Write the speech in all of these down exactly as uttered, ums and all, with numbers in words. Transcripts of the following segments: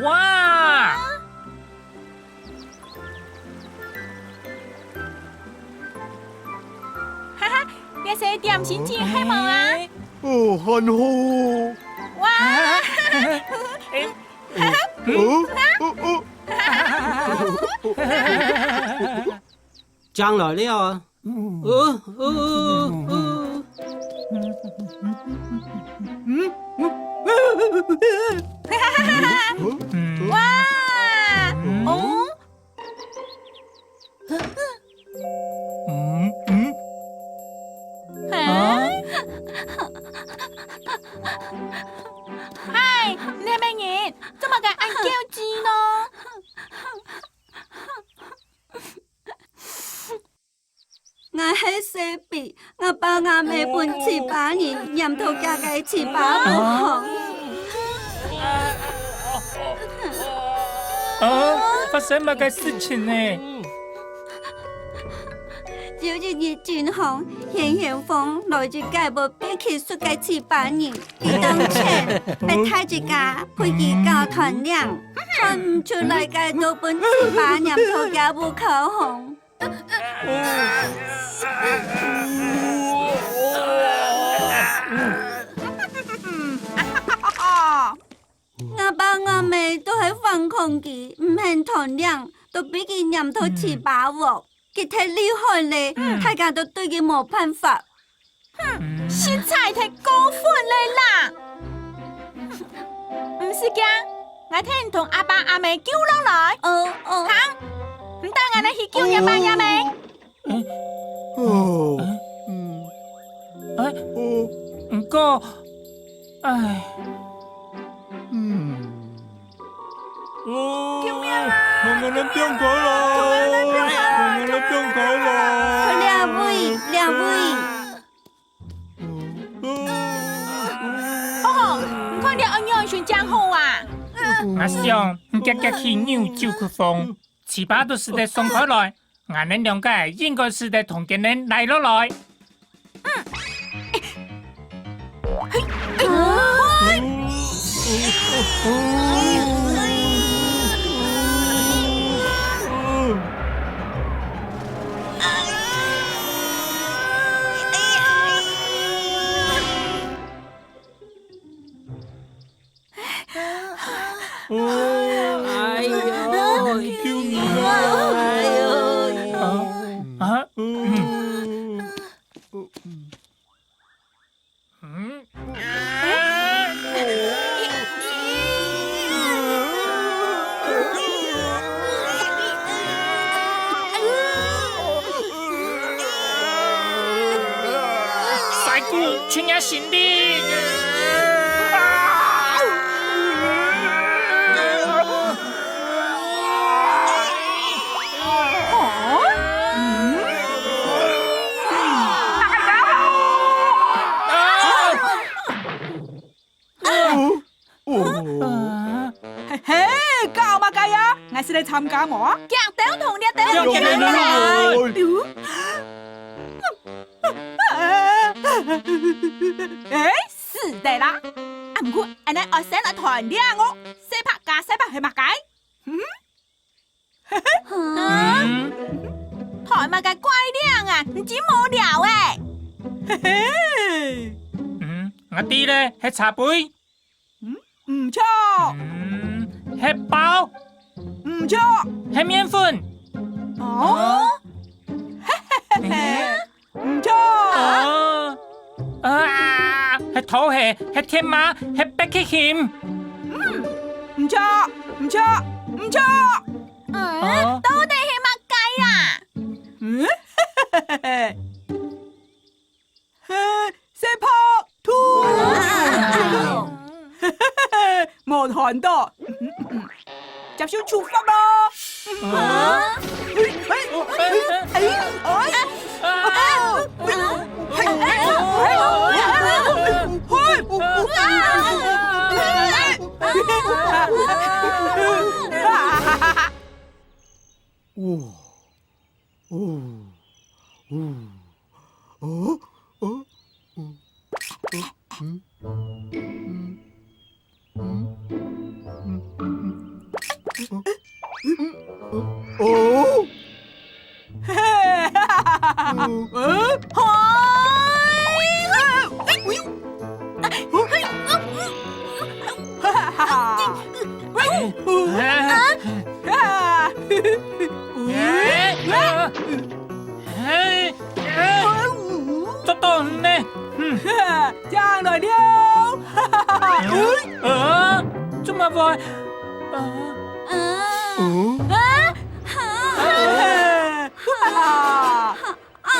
哇！哈哈，這係點心紙係無啊？哦，還好哦。哇！哦，哦，哦。獎來了啊！哦，哦，哦，哦。哇！哦！嗯，嗯。啊？嗨，你係麼人？做麼个恁噭眵呢？ 𠊎係細比，吾爸吾姆分糍粑仁黏到厥个糍粑屋項。啊，發生麼个事情呢？有一日真風，旋旋風來一個會飛起出个糍粑仁，佢當譴，逼大自家陪佢搞斷領，斷毋出來个都分糍粑黏到厥屋口項。 吾爸吾姆都係反抗佢，毋肯斷領，都分佢黏到糍粑屋。佢忒厲害咧，大家都對佢無辦法。 哼，實在忒過分了啦！毋使驚，𠊎替你同阿爸阿姆救落來。哦，哦。行，你帶𠊎等去救若爸若姆。哦，嗯，哎，哦，毋過，唉，嗯。 救命啊！同𠊎等放開來！同𠊎等放開來！這位，這位。哦吼，你看這恁樣算正好啊？𠊎想，你遽遽去扭九曲風，糍粑都使得鬆開來。 𠊎等兩個應該使得同佢等拉落來。哎喲，救命啊！哎喲，啊，啊，嗯。嗯。嗯。師姑，請你行禮。 哦，嘿嘿，搞麼个呀？𠊎係來參加無？遽兜同這兜。遽兜同。哎，死得啦！啊，毋過，恁呢愛先來斷領哦，細拍加細拍係麼个？嗯？ 嗯？斷麼个怪領啊，你真無聊欸！嘿嘿！嗯，𠊎知咧，係茶杯。嗯，毋著。嗯，係包。毋著。係麵粉。哦？嘿嘿嘿嘿！ 毋著。哦，啊，係拖鞋，係鐵馬，係白裘。嗯，毋著，毋著，毋著。嗯，哦。到底係麼个啊？嗯，嘿嘿嘿嘿，係細白兔。哇！無斷著。 接受處罰咯。啊？哎，哎，哎，哎。哇！哦，哦，哦，哦，哦，嗯，嗯，嗯，嗯，嗯，嗯。哦，嗯，嘿，嘿，捉到你呢！嗯，正來了！呃，做麼會？呃，嗯，啊，哈，哈哈！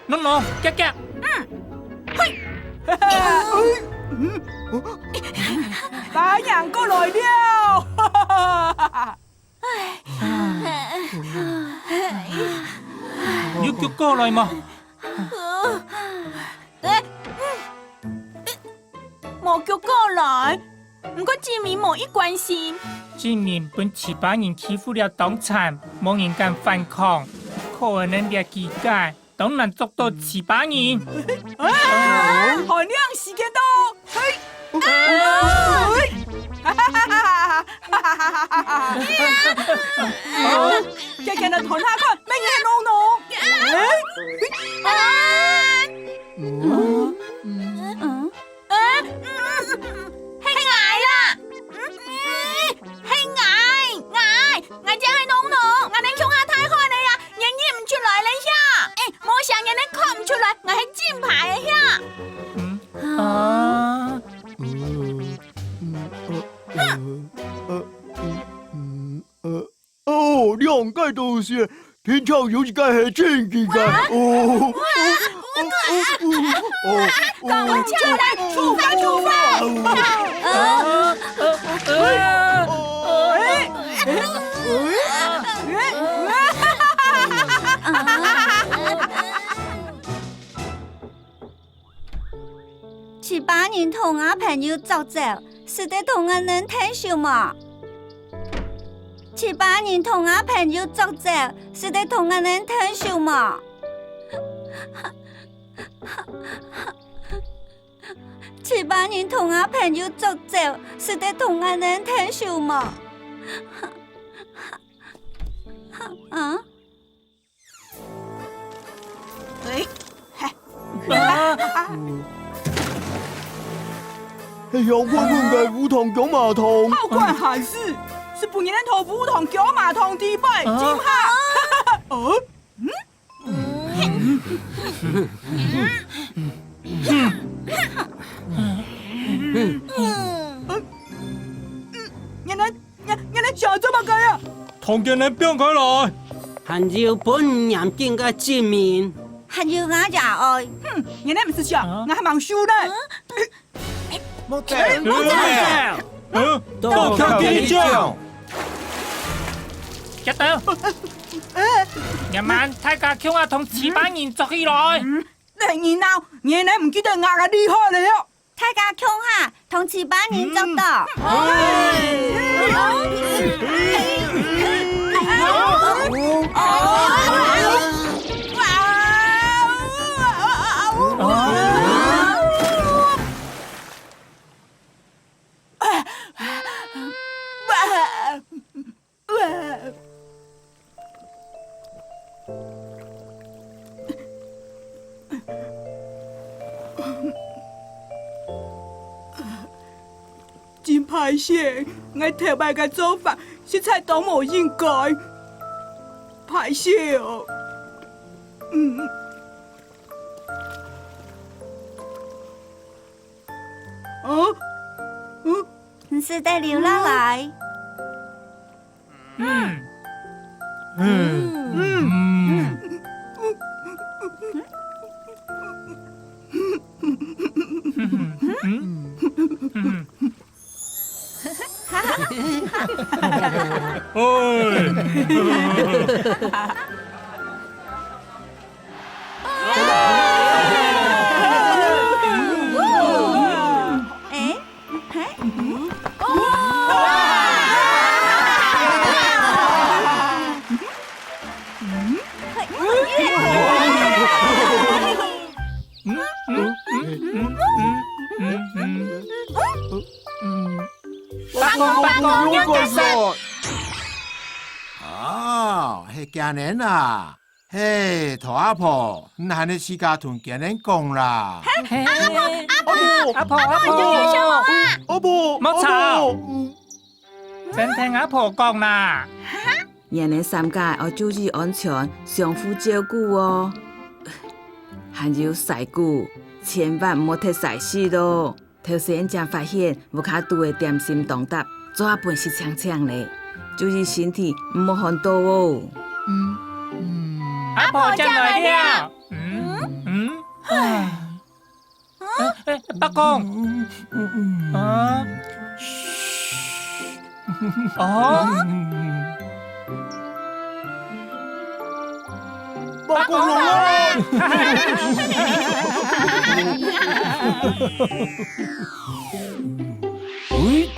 喏喏，遽遽！嗯，嘿，嗯，大人過來了！ 有救過來無？無救過來，毋過志明無異關心。志明分自家人欺負了當慘，無人敢反抗，可憐个這幾個。 當難捉到自家人。啊，好亮時間到，嘿！啊！哈哈哈哈哈哈！遽遽來看下看，乜你係噥噥？哎，啊！嗯，嗯，嗯。 嗯，係𠊎啦，嗯，係𠊎，𠊎，𠊎正係噥噥，𠊎等共下大漢个呀，你認毋出來了呀？哎，無想你等看毋出來，𠊎係正牌个呀。嗯，啊，嗯，嗯，呃，呃，嗯，嗯，呃。 哦，兩個都係，天頂有一個係真奇怪。哦，哦，哦，哦，哦，講出來，處罰，處罰！啊，啊，啊，啊。 自家人同吾朋友捉走，使得同𠊎等𢯭手無？自家人同吾朋友捉走，使得同𠊎等𢯭手無？自家人同吾朋友捉走，使得同𠊎等𢯭手無？啊？ 哎，嘿。啊！係楊坤坤个烏糖薑嫲糖。好管閒事，係分人偷烏糖薑嫲糖底背，啊？今下，哦，嗯？嗯，原來 你，你來想做麼个啊？同佢等放開來！還有分你嚴禁个證明。還有𠊎也愛。哼，你等毋識想，啊？𠊎還吂輸呢。莫走，莫走！嗯？到佢等種！遽等！你等大家共下同自家人捉起來！嗯，你鬧，你等毋記得𠊎个厲害了喲！ 大家共下同自家人捉到。真歹勢，𠊎頭擺个做法實在當無應該。歹勢哦。嗯。哦？嗯？你使得留下來。 嗯。嗯。嗯。哎， 八公八公，有個數。Kiên-en啊，嘿，兔阿婆，你還係自家同Kiên-en講啦。嘿，阿婆，阿婆，阿婆，阿婆，阿婆，莫吵，阿婆。先聽阿婆講啦。你等三個愛注意安全，相互照顧哦。還有曬骨，千萬毋好忒曬死哦。 頭先正發現屋下肚个點心當沓，做下分食淨淨咧，注意身體，毋好寒著哦。嗯，嗯。阿婆正來了。嗯，嗯，唉。欸，欸，伯公。啊？哦？ 伯公來啊！喂！